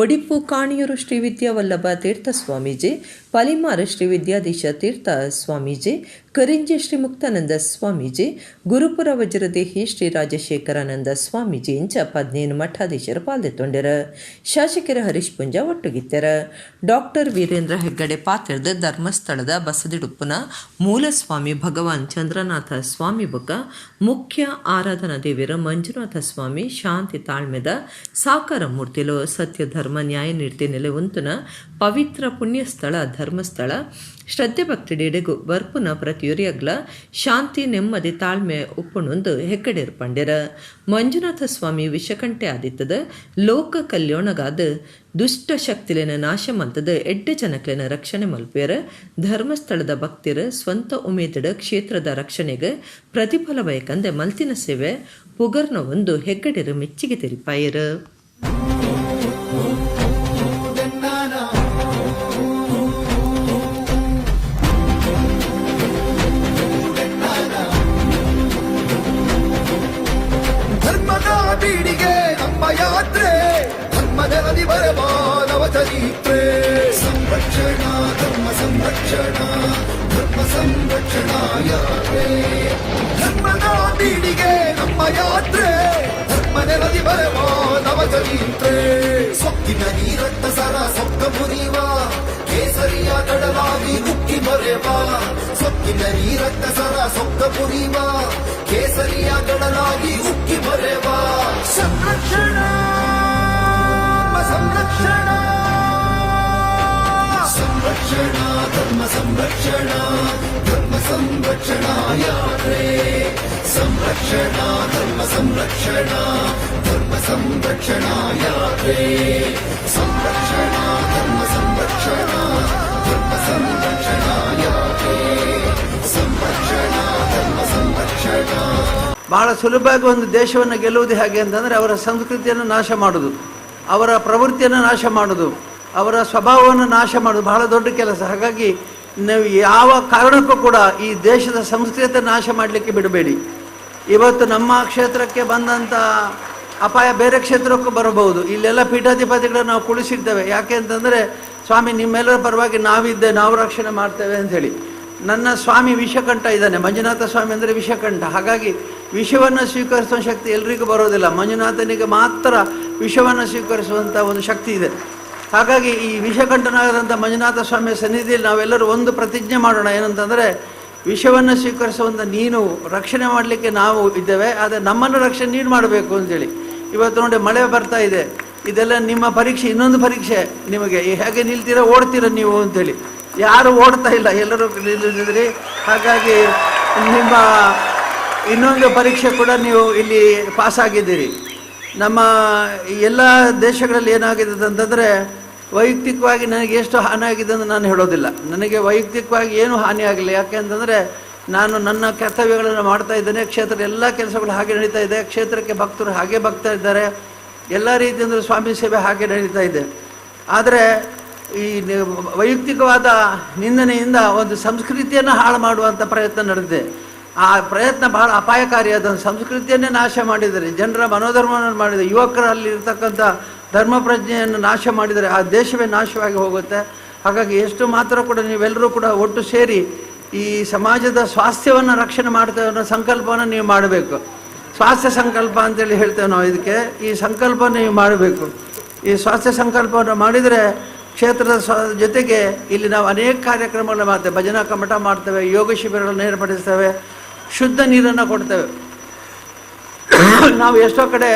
ಒಡಿಪು ಕಾಣಿಯೂರು ಶ್ರೀ ವಿದ್ಯಾವಲ್ಲಭ ತೀರ್ಥ ಸ್ವಾಮೀಜಿ, ಪಲಿಮಾರು ಶ್ರೀ ವಿದ್ಯಾಧೀಶ ತೀರ್ಥ Swamiji, Karinje Shri Muktananda Swamiji, Gurupura Vajradehi Shri Rajashekharananda Swamiji ಇಂಚ 15 ಮಠಾಧೀಶರು ಪಾಲ್ದೆತ್ತೊಂಡೆರ. ಶಾಸಕರ ಹರೀಶ್ ಪುಂಜ ಒಟ್ಟುಗಿತ್ತೆರ. ಡಾಕ್ಟರ್ ವೀರೇಂದ್ರ ಹೆಗ್ಗಡೆ ಪಾತ್ರದ ಧರ್ಮಸ್ಥಳದ ಬಸದಿಡುಪ್ಪುನ ಮೂಲಸ್ವಾಮಿ ಭಗವಾನ್ ಚಂದ್ರನಾಥ ಸ್ವಾಮಿ ಬೊಕ್ಕ ಮುಖ್ಯ ಆರಾಧನಾ ದೇವಿಯರ ಮಂಜುನಾಥ ಸ್ವಾಮಿ ಶಾಂತಿ ತಾಳ್ಮೆದ ಸಾಕಾರ ಮೂರ್ತಿಲು ಸತ್ಯ ಧರ್ಮ ನ್ಯಾಯ ನೀರ್ತಿ ನೆಲೆ ಉಂತುನ ಪವಿತ್ರ ಪುಣ್ಯಸ್ಥಳ ಧರ್ಮಸ್ಥಳ ಶ್ರದ್ಧೆ ಭಕ್ತಿ ಡೆಡೆಗು ಬರ್ಪುನ ಪ್ರತಿಯೊರಿಯಗ್ಲ ಶಾಂತಿ ನೆಮ್ಮದಿ ತಾಳ್ಮೆ ಉಪ್ಪುಣೊಂದು ಹೆಗ್ಗಡೆರ್ ಪಂಡೆರ. ಮಂಜುನಾಥ ಸ್ವಾಮಿ ವಿಷಕಂಠೆ ಆದಿತ್ತದ ಲೋಕ ಕಲ್ಯಾಣಗಾದ ದುಷ್ಟ ಶಕ್ತಿಲೆನ ನಾಶ ಮಲ್ತದ ಎಡ್ಡೆ ಜನಕ್ಲೆನ ರಕ್ಷಣೆ ಮಲ್ಪೇರ. ಧರ್ಮಸ್ಥಳದ ಭಕ್ತಿರ ಸ್ವಂತ ಉಮೇದಡ ಕ್ಷೇತ್ರದ ರಕ್ಷಣೆಗೆ ಪ್ರತಿಫಲ ಬಯಕಂದೆ ಮಲ್ತಿನ ಸೇವೆ ಪುಗರ್ನ ಒಂದು ಹೆಗ್ಗಡೆರು ಮೆಚ್ಚಿಗೆ ತೆರಿಪಾಯರು. ಧರ್ಮದ ಬೀಡಿಗೆ ನಮ್ಮ ಯಾತ್ರೆ, ಧರ್ಮದಲ್ಲಿ ಬರವ ನವ ಚರಿತ್ರೆ. ಸಂರಕ್ಷಣಾ ಧರ್ಮ ಸಂರಕ್ಷಣಾ ಧರ್ಮ ಸಂರಕ್ಷಣಾ ಯಾತ್ರೆ. ಧರ್ಮದ ಬೀಡಿಗೆ ನಮ್ಮ ಯಾತ್ರೆ, ಧರ್ಮದಲ್ಲಿ ಬರವ ನವ ಚರಿತ್ರೆ. ಸೊಕ್ಕಿನ ನೀರಕ್ತ ಸರ ಸೊಕ್ಕ ಮುರಿವ, ಕೇಸರಿಯ ಕಡಲಾಗಿ ಉಕ್ಕಿ ಬರೆವ. ಸೊಕ್ಕಿನ ನೀರಕ್ತ ಸರ ಸೊಕ್ಕ ಮುರಿವ, ಕೇಸರಿಯ ಕಡಲಾಗಿ ಉಕ್ಕಿ ಬರೆವ. ಸಂರಕ್ಷಣಾ ಸಂರಕ್ಷಣಾ ಸಂರಕ್ಷಣಾ ಧರ್ಮ ಸಂರಕ್ಷಣಾ ಧರ್ಮ ಸಂರಕ್ಷಣಾ ಯಾತ್ರೆ. ಸಂರಕ್ಷಣಾ ಧರ್ಮ ಸಂರಕ್ಷಣಾ ಧರ್ಮ ಸಂರಕ್ಷಣಾ ಯಾತ್ರೆ. ಸಂರಕ್ಷಣಾ ಧರ್ಮ ಸಂರಕ್ಷಣಾ ಧರ್ಮ ಸಂರಕ್ಷಣಾ ಯಾತ್ರೆ. ಸಂರಕ್ಷಣಾ ಧರ್ಮ ಸಂರಕ್ಷಣಾ. ಬಹಳ ಸುಲಭವಾಗಿ ಒಂದು ದೇಶವನ್ನು ಗೆಲ್ಲುವುದು ಹೇಗೆ ಅಂತಂದರೆ ಅವರ ಸಂಸ್ಕೃತಿಯನ್ನು ನಾಶ ಮಾಡೋದು, ಅವರ ಪ್ರವೃತ್ತಿಯನ್ನು ನಾಶ ಮಾಡೋದು, ಅವರ ಸ್ವಭಾವವನ್ನು ನಾಶ ಮಾಡೋದು ಬಹಳ ದೊಡ್ಡ ಕೆಲಸ. ಹಾಗಾಗಿ ನೀವು ಯಾವ ಕಾರಣಕ್ಕೂ ಕೂಡ ಈ ದೇಶದ ಸಂಸ್ಕೃತಿ ನಾಶ ಮಾಡಲಿಕ್ಕೆ ಬಿಡಬೇಡಿ. ಇವತ್ತು ನಮ್ಮ ಕ್ಷೇತ್ರಕ್ಕೆ ಬಂದಂಥ ಅಪಾಯ ಬೇರೆ ಕ್ಷೇತ್ರಕ್ಕೂ ಬರಬಹುದು. ಇಲ್ಲೆಲ್ಲ ಪೀಠಾಧಿಪತಿಗಳನ್ನು ನಾವು ಕುಳಿಸಿರ್ತೇವೆ. ಯಾಕೆ ಅಂತಂದರೆ ಸ್ವಾಮಿ ನಿಮ್ಮೆಲ್ಲರ ಪರವಾಗಿ ನಾವಿದ್ದೆ, ನಾವು ರಕ್ಷಣೆ ಮಾಡ್ತೇವೆ ಅಂಥೇಳಿ. ನನ್ನ ಸ್ವಾಮಿ ವಿಷಕಂಠ ಇದ್ದಾನೆ, ಮಂಜುನಾಥ ಸ್ವಾಮಿ ಅಂದರೆ ವಿಷಕಂಠ. ಹಾಗಾಗಿ ವಿಷವನ್ನು ಸ್ವೀಕರಿಸುವ ಶಕ್ತಿ ಎಲ್ರಿಗೂ ಬರೋದಿಲ್ಲ, ಮಂಜುನಾಥನಿಗೆ ಮಾತ್ರ ವಿಷವನ್ನು ಸ್ವೀಕರಿಸುವಂಥ ಒಂದು ಶಕ್ತಿ ಇದೆ. ಹಾಗಾಗಿ ಈ ವಿಷಕಂಠನಾದಂಥ ಮಂಜುನಾಥ ಸ್ವಾಮಿಯ ಸನ್ನಿಧಿಯಲ್ಲಿ ನಾವೆಲ್ಲರೂ ಒಂದು ಪ್ರತಿಜ್ಞೆ ಮಾಡೋಣ. ಏನಂತಂದರೆ ವಿಷವನ್ನು ಸ್ವೀಕರಿಸುವಂಥ ನೀನು ರಕ್ಷಣೆ ಮಾಡಲಿಕ್ಕೆ ನಾವು ಇದ್ದೇವೆ, ಆದರೆ ನಮ್ಮನ್ನು ರಕ್ಷಣೆ ನೀನು ಮಾಡಬೇಕು ಅಂತೇಳಿ. ಇವತ್ತು ನೋಡಿ ಮಳೆ ಬರ್ತಾ ಇದೆ, ಇದೆಲ್ಲ ನಿಮ್ಮ ಪರೀಕ್ಷೆ, ಇನ್ನೊಂದು ಪರೀಕ್ಷೆ ನಿಮಗೆ. ಹೇಗೆ ನಿಲ್ತೀರ, ಓಡ್ತೀರ ನೀವು ಅಂತೇಳಿ. ಯಾರು ಓಡ್ತಾ ಇಲ್ಲ, ಎಲ್ಲರೂ ನಿಲ್ಲಿಸಿದ್ರಿ. ಹಾಗಾಗಿ ನಿಮ್ಮ ಇನ್ನೊಂದು ಪರೀಕ್ಷೆ ಕೂಡ ನೀವು ಇಲ್ಲಿ ಪಾಸಾಗಿದ್ದೀರಿ. ನಮ್ಮ ಎಲ್ಲ ದೇಶಗಳಲ್ಲಿ ಏನಾಗಿದೆ ಅಂತಂದರೆ ವೈಯಕ್ತಿಕವಾಗಿ ನನಗೆ ಎಷ್ಟು ಹಾನಿ ಆಗಿದೆ ಅಂತ ನಾನು ಹೇಳೋದಿಲ್ಲ. ನನಗೆ ವೈಯಕ್ತಿಕವಾಗಿ ಏನೂ ಹಾನಿ ಆಗಿಲ್ಲ. ಯಾಕೆ ಅಂತಂದರೆ ನಾನು ನನ್ನ ಕರ್ತವ್ಯಗಳನ್ನು ಮಾಡ್ತಾ ಇದ್ದೇನೆ. ಕ್ಷೇತ್ರದ ಎಲ್ಲ ಕೆಲಸಗಳು ಹಾಗೆ ನಡೀತಾ ಇದೆ, ಕ್ಷೇತ್ರಕ್ಕೆ ಭಕ್ತರು ಹಾಗೆ ಭಕ್ತಾ ಇದ್ದಾರೆ, ಎಲ್ಲ ರೀತಿಯಿಂದ ಸ್ವಾಮಿ ಸೇವೆ ಹಾಗೆ ನಡೀತಾ ಇದೆ. ಆದರೆ ಈ ವೈಯಕ್ತಿಕವಾದ ನಿಂದನೆಯಿಂದ ಒಂದು ಸಂಸ್ಕೃತಿಯನ್ನು ಹಾಳು ಮಾಡುವಂಥ ಪ್ರಯತ್ನ ನಡೆದಿದೆ. ಆ ಪ್ರಯತ್ನ ಬಹಳ ಅಪಾಯಕಾರಿಯಾದ ಸಂಸ್ಕೃತಿಯನ್ನೇ ನಾಶ ಮಾಡಿದರೆ, ಜನರ ಮನೋಧರ್ಮವನ್ನು ಮಾಡಿದರೆ, ಯುವಕರಲ್ಲಿ ಇರ್ತಕ್ಕಂಥ ಧರ್ಮ ಪ್ರಜ್ಞೆಯನ್ನು ನಾಶ ಮಾಡಿದರೆ ಆ ದೇಶವೇ ನಾಶವಾಗಿ ಹೋಗುತ್ತೆ. ಹಾಗಾಗಿ ಎಷ್ಟು ಮಾತ್ರ ಕೂಡ ನೀವೆಲ್ಲರೂ ಕೂಡ ಒಟ್ಟು ಸೇರಿ ಈ ಸಮಾಜದ ಸ್ವಾಸ್ಥ್ಯವನ್ನು ರಕ್ಷಣೆ ಮಾಡ್ತೇವೆ ಅನ್ನೋ ಸಂಕಲ್ಪವನ್ನು ನೀವು ಮಾಡಬೇಕು. ಸ್ವಾಸ್ಥ್ಯ ಸಂಕಲ್ಪ ಅಂತೇಳಿ ಹೇಳ್ತೇವೆ ನಾವು ಇದಕ್ಕೆ. ಈ ಸಂಕಲ್ಪ ನೀವು ಮಾಡಬೇಕು. ಈ ಸ್ವಾಸ್ಥ್ಯ ಸಂಕಲ್ಪವನ್ನು ಮಾಡಿದರೆ ಕ್ಷೇತ್ರದ ಜೊತೆಗೆ ಇಲ್ಲಿ ನಾವು ಅನೇಕ ಕಾರ್ಯಕ್ರಮಗಳನ್ನು ಮಾಡ್ತೇವೆ. ಭಜನಾ ಕಮಟ ಮಾಡ್ತೇವೆ, ಯೋಗ ಶಿಬಿರಗಳನ್ನು ಏರ್ಪಡಿಸ್ತೇವೆ, ಶುದ್ಧ ನೀರನ್ನು ಕೊಡ್ತೇವೆ. ನಾವು ಎಷ್ಟೋ ಕಡೆ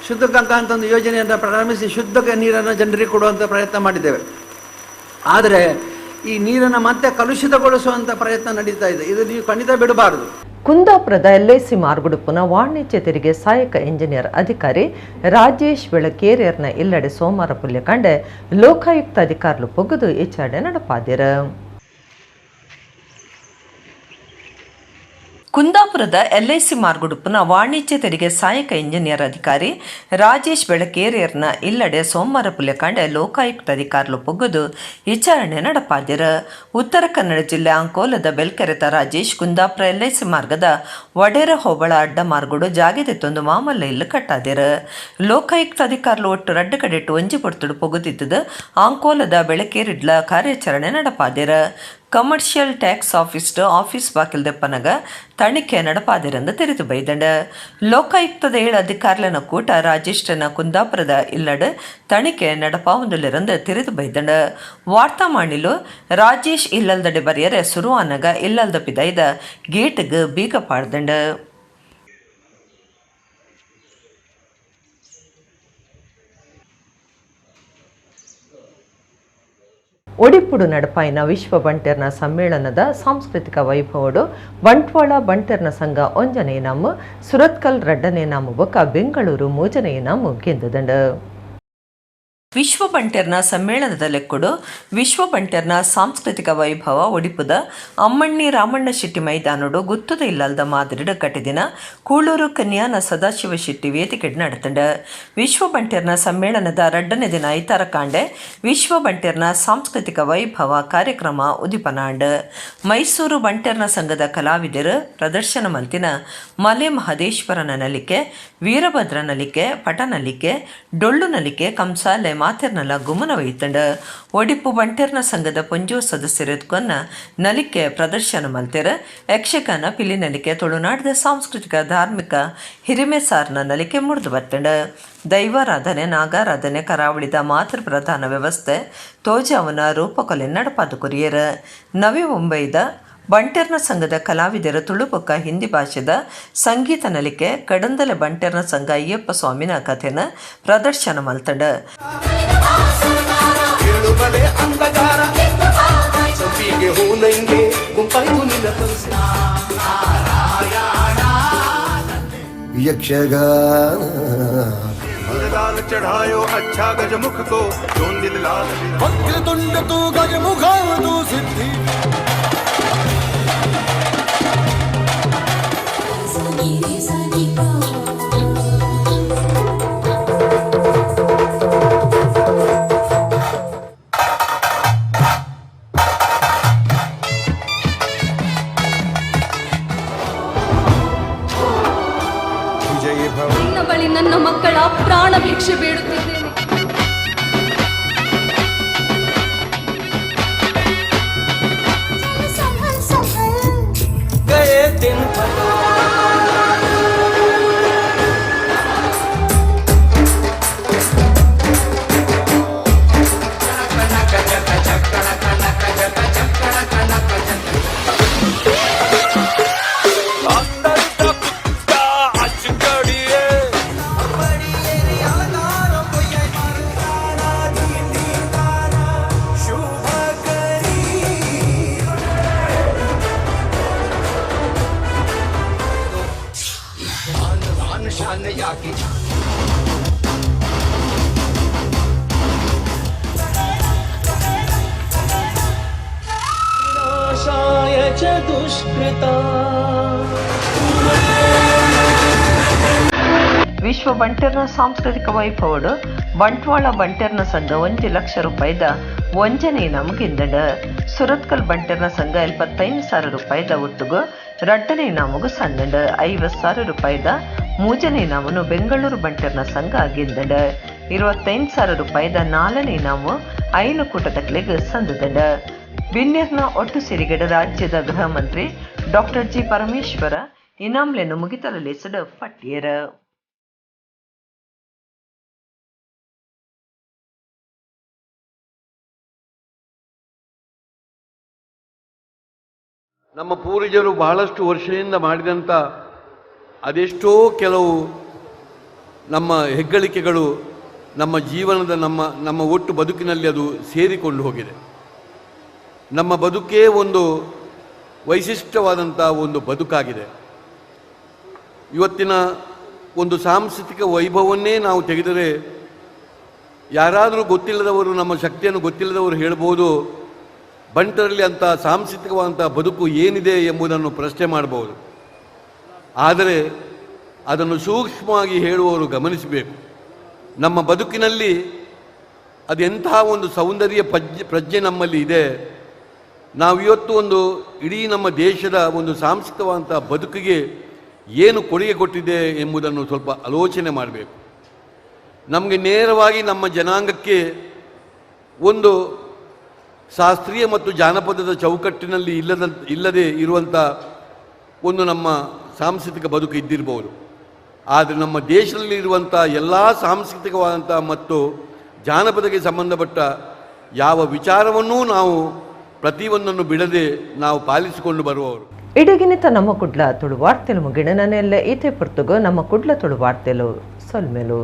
ಶುದ್ಧ ಗಂಗಾ ಅಂತ ಒಂದು ಯೋಜನೆಯನ್ನು ಪ್ರಾರಂಭಿಸಿ ಶುದ್ಧ ನೀರನ್ನು ಜನರಿಗೆ ಕೊಡುವಂಥ ಪ್ರಯತ್ನ ಮಾಡಿದ್ದೇವೆ. ಆದರೆ ಈ ನೀರನ್ನು ಮತ್ತೆ ಕಲುಷಿತಗೊಳಿಸುವಂಥ ಪ್ರಯತ್ನ ನಡೀತಾ ಇದೆ. ಇದು ನೀವು ಖಂಡಿತ ಬಿಡಬಾರದು. ಕುಂದಾಪುರದ ಎಲ್ಐಸಿ ಮಾರ್ಗುಡುಪುನ ವಾಣಿಜ್ಯ ತೆರಿಗೆ ಸಹಾಯಕ ಇಂಜಿನಿಯರ್ ಅಧಿಕಾರಿ ರಾಜೇಶ್ ಬೆಳಕೇರಿಯರ್ನ ಇಲ್ಲಡೆ ಸೋಮವಾರ ಪುಲ್ಯಕಾಂಡೆ ಲೋಕಾಯುಕ್ತ ಅಧಿಕಾರಿಗಳು ಪೊಗದು ವಿಚಾರಣೆ ನಡಪಾದಿರ. ಕುಂದಾಪುರದ ಎಲ್ಐಸಿ ಮಾರ್ಗುಡುಪುನ ವಾಣಿಜ್ಯ ತೆರಿಗೆ ಸಹಾಯಕ ಇಂಜಿನಿಯರ್ ಅಧಿಕಾರಿ ರಾಜೇಶ್ ಬೆಳಕೇರಿಯರ್ನ ಇಲ್ಲಡೆ ಸೋಮವಾರ ಪುಲ್ಯಕಾಂಡೆ ಲೋಕಾಯುಕ್ತ ಅಧಿಕಾರಿಗಳು ಪೊಗದು ವಿಚಾರಣೆ ನಡಪಾದಿರ. ಉತ್ತರ ಕನ್ನಡ ಜಿಲ್ಲೆ ಅಂಕೋಲದ ಬೆಲ್ಕೆರೆತ ರಾಜೇಶ್ ಕುಂದಾಪುರ ಎಲ್ಐಸಿ ಮಾರ್ಗದ ವಡೇರ ಹೋಬಳ ಅಡ್ಡ ಮಾರ್ಗುಡು ಜಾಗೆದೆತ್ತೊಂದು ಮಾಮಲ್ಲ ಇಲ್ಲು ಕಟ್ಟಾದಿರ. ಲೋಕಾಯುಕ್ತ ಅಧಿಕಾರಿಗಳು ಒಟ್ಟು ರಡ್ಡು ಕಡೆಟ್ಟು ಒಂಜಿ ಪೊರ್ತುಡು ಪೊಗುದಿತ್ತದ ಅಂಕೋಲದ ಬೆಳಕೇರಿಡ್ಲ ಕಾರ್ಯಾಚರಣೆ ನಡಪಾದಿರ. ಕಮರ್ಷಿಯಲ್ ಟ್ಯಾಕ್ಸ್ ಆಫೀಸ್ ಆಫೀಸ್ ಬಾಕಿಲ್ ದೆಪ್ಪನಗ ತನಿಖೆ ನಡಪಾದಿರಂದು ತೆರೆದು ಬೈದಂಡ. ಲೋಕಾಯುಕ್ತದ 7 ಅಧಿಕಾರಿಲನ ಕೂಟ ರಾಜೇಶ್ರನ ಕುಂದಾಪುರದ ಇಲ್ಲಡ್ ತನಿಖೆ ನಡಪಾವುಂದುಲೆರಂದು ತೆರೆದು ಬೈದಂಡ. ವಾರ್ತಾ ಮಾಣಿಲು ರಾಜೇಶ್ ಇಲ್ಲಲ್ದಡೆ ಬರೆಯರೆ ಸುರುವಾನಗ ಇಲ್ಲಲ್ದ ಪಿದೈದ ಗೇಟ್ಗ್ ಬೀಗ ಪಾಡ್ದಂಡ. ಒಡಿಪುಡು ನಡಪಾಯಿನ ವಿಶ್ವ ಬಂಟೆರ್ನ ಸಮ್ಮೇಳನದ ಸಾಂಸ್ಕೃತಿಕ ವೈಭವಡು ಬಂಟ್ವಾಳ ಬಂಟೆರ್ನ ಸಂಘ 1ನೇ ಇನಾಮು, ಸುರತ್ಕಲ್ 2ನೇ ಇನಾಮು ಬೊಕ್ಕ ಬೆಂಗಳೂರು 3ನೇ ಇನಾಮು ಗೆಂದುದಂಡ. ವಿಶ್ವ ಬಂಟೆರ್ನ ಸಮ್ಮೇಳನದ ಲೆಕ್ಕುಡು ವಿಶ್ವ ಬಂಟೆರ್ನ ಸಾಂಸ್ಕೃತಿಕ ವೈಭವ ಒಡಿಪುದ ಅಮ್ಮಣ್ಣಿ ರಾಮಣ್ಣ ಶೆಟ್ಟಿ ಮೈದಾನಡು ಗುತ್ತದ ಇಲ್ಲಲ್ದ ಮಾದರಿಡು ಕಟ್ಟಿದಿನ ಕೂಳೂರು ಕನ್ಯಾನ ಸದಾಶಿವ ಶೆಟ್ಟಿ ವೇದಿಕೆ ನಡೆತಂಡ. ವಿಶ್ವ ಬಂಟೆರ್ನ ಸಮ್ಮೇಳನದ 2ನೇ ದಿನ ಐತಾರ ಕಾಂಡೆ ವಿಶ್ವ ಬಂಟೆರ್ನ ಸಾಂಸ್ಕೃತಿಕ ವೈಭವ ಕಾರ್ಯಕ್ರಮ ಉದಿಪನಾಂಡ್. ಮೈಸೂರು ಬಂಟೆರ್ನ ಸಂಘದ ಕಲಾವಿದರು ಪ್ರದರ್ಶನ ಮಲ್ತಿನ ಮಲೆ ಮಹದೇಶ್ವರನ ನಲಿಕೆ, ವೀರಭದ್ರ ನಲಿಕೆ, ಪಟ ನಲಿಕೆ, ಡೊಳ್ಳು ನಲಿಕೆ, ಕಂಸಾಲೆ ಮಾತೆರ್ನಲ ಗುಮನ ವೈತಂಡ. ಒಡಿಪು ಬಂಟೆರ್ನ ಸಂಘದ ಪೊಂಜೋ ಸದಸ್ಯರೆತ್ಕೊನ್ನ ನಲಿಕೆ ಪ್ರದರ್ಶನ ಮಲ್ತೆರ. ಯಕ್ಷಗಾನ, ಪಿಲಿ ನಲಿಕೆ, ತುಳುನಾಡದ ಸಾಂಸ್ಕೃತಿಕ ಧಾರ್ಮಿಕ ಹಿರಿಮೆ ಸಾರ್ನ ನಲಿಕೆ ಮುರಿದು ಬತ್ತಂಡ. ದೈವಾರಾಧನೆ, ನಾಗಾರಾಧನೆ, ಕರಾವಳಿದ ಮಾತೃ ಪ್ರಧಾನ ವ್ಯವಸ್ಥೆ ತೋಜಾವನ ರೂಪಕೊಲೆ ನಡಪಾದು ಕೊರಿಯರ್. ನವಿ ಮುಂಬೈದ ಬಂಟೆರ್ನ ಸಂಘದ ಕಲಾವಿದರ ತುಳುಬೊಕ್ಕ ಹಿಂದಿ ಭಾಷೆದ ಸಂಗೀತ ನಲಿಕೆ, ಕಡಂದಲೆ ಬಂಟೆರ್ನ ಸಂಘ ಅಯ್ಯಪ್ಪ ಸ್ವಾಮಿನ ಕಥೆನ ಪ್ರದರ್ಶನ ಮಲ್ತಂಡ. ಯಕ್ಷಗಾನ चढ़ायो अच्छा गजमुख को जोंदिल लाल ವಕ್ರತುಂಡ ತೂ ಗಜಮುಖ ತೂ ಸಿದ್ಧಿ. ನಿನ್ನ ಬಳಿ ನನ್ನ ಮಕ್ಕಳ ಪ್ರಾಣ ಭಿಕ್ಷೆ ಬೇಡುತ್ತಿದ್ದೇನೆ. ವಿಶ್ವ ಬಂಟೆರ್ನ ಸಾಂಸ್ಕೃತಿಕ ವೈಭವಡು ಬಂಟ್ವಾಳ ಬಂಟೆರ್ನ ಸಂಘ 1 ಲಕ್ಷ ರೂಪಾಯಿದ 1ನೇ ಇನಾಮು ಗೆಂದಂಡ. ಸುರತ್ಕಲ್ ಬಂಟೆರ್ನ ಸಂಘ 75,000 ರೂಪಾಯಿದ ಒಟ್ಟುಗು 2ನೇ ಇನಾಮುಗು ಸಂದಂಡ. 50,000 ರೂಪಾಯಿದ 3ನೇ ಇನಾಮುನು ಬೆಂಗಳೂರು ಬಂಟೆರ್ನ ಸಂಘ ಗೆಂದಂಡ. 25,000 ರೂಪಾಯಿದ 4ನೇ ಇನಾಮು ಐನು ಕೂಟದಕ್ಲೆಗ್ ಸಂದದಂಡ. ಬಿನ್ನೆರ್ನ ಒಟ್ಟು ಸಿರಿಗಡ ರಾಜ್ಯದ ಗೃಹ ಮಂತ್ರಿ ಡಾಕ್ಟರ್ ಜಿ ಪರಮೇಶ್ವರ ಇನಾಮ್ಲೆನ್ನು ಮುಗಿತಲಲೇಸಡು ಪಟ್ಟಿಯರ. ನಮ್ಮ ಪೂರ್ವಜರು ಬಹಳಷ್ಟು ವರ್ಷದಿಂದ ಮಾಡಿದಂಥ ಅದೆಷ್ಟೋ ಕೆಲವು ನಮ್ಮ ಹೆಗ್ಗಳಿಕೆಗಳು ನಮ್ಮ ಜೀವನದ ನಮ್ಮ ನಮ್ಮ ಒಟ್ಟು ಬದುಕಿನಲ್ಲಿ ಅದು ಸೇರಿಕೊಂಡು ಹೋಗಿದೆ. ನಮ್ಮ ಬದುಕೇ ಒಂದು ವೈಶಿಷ್ಟ್ಯವಾದಂಥ ಒಂದು ಬದುಕಾಗಿದೆ. ಇವತ್ತಿನ ಒಂದು ಸಾಂಸ್ಕೃತಿಕ ವೈಭವನ್ನೇ ನಾವು ತೆಗೆದರೆ ಯಾರಾದರೂ ಗೊತ್ತಿಲ್ಲದವರು, ನಮ್ಮ ಶಕ್ತಿಯನ್ನು ಗೊತ್ತಿಲ್ಲದವರು ಹೇಳ್ಬೋದು, ಬಂಟರಲ್ಲಿ ಅಂಥ ಸಾಂಸ್ಕೃತಿಕವಾದಂಥ ಬದುಕು ಏನಿದೆ ಎಂಬುದನ್ನು ಪ್ರಶ್ನೆ ಮಾಡಬಹುದು. ಆದರೆ ಅದನ್ನು ಸೂಕ್ಷ್ಮವಾಗಿ ಹೇಳುವವರು ಗಮನಿಸಬೇಕು. ನಮ್ಮ ಬದುಕಿನಲ್ಲಿ ಅದೆಂಥ ಒಂದು ಸೌಂದರ್ಯ ಪ್ರಜ್ಞೆ ನಮ್ಮಲ್ಲಿ ಇದೆ. ನಾವಿವತ್ತು ಒಂದು ಇಡೀ ನಮ್ಮ ದೇಶದ ಒಂದು ಸಾಂಸ್ಕೃತಿಕವಾದಂಥ ಬದುಕಿಗೆ ಏನು ಕೊಡುಗೆ ಕೊಟ್ಟಿದೆ ಎಂಬುದನ್ನು ಸ್ವಲ್ಪ ಆಲೋಚನೆ ಮಾಡಬೇಕು. ನಮಗೆ ನೇರವಾಗಿ ನಮ್ಮ ಜನಾಂಗಕ್ಕೆ ಒಂದು ಶಾಸ್ತ್ರೀಯ ಮತ್ತು ಜಾನಪದದ ಚೌಕಟ್ಟಿನಲ್ಲಿ ಇಲ್ಲದೆ ಇರುವಂಥ ಒಂದು ನಮ್ಮ ಸಾಂಸ್ಕೃತಿಕ ಬದುಕು ಇದ್ದಿರ್ಬೋದು. ಆದರೆ ನಮ್ಮ ದೇಶದಲ್ಲಿ ಇರುವಂಥ ಎಲ್ಲ ಸಾಂಸ್ಕೃತಿಕವಾದಂಥ ಮತ್ತು ಜಾನಪದಕ್ಕೆ ಸಂಬಂಧಪಟ್ಟ ಯಾವ ವಿಚಾರವನ್ನೂ ನಾವು ಪ್ರತಿಯೊಂದನ್ನು ಬಿಡದೆ ನಾವು ಪಾಲಿಸಿಕೊಂಡು ಬರುವವರು. ಇಡಗಿನಿತ ನಮ್ಮ ಕುಡ್ಲ ತುಳು ವಾರ್ತೆಲು ಮುಗಿಣ ನನೆಲ್ಲ ಈತೆ ಪುರ್ತುಗು ನಮ್ಮ ಕುಡ್ಲ ತುಳು ವಾರ್ತೆಲು ಸೊಲ್ಮೆಲು.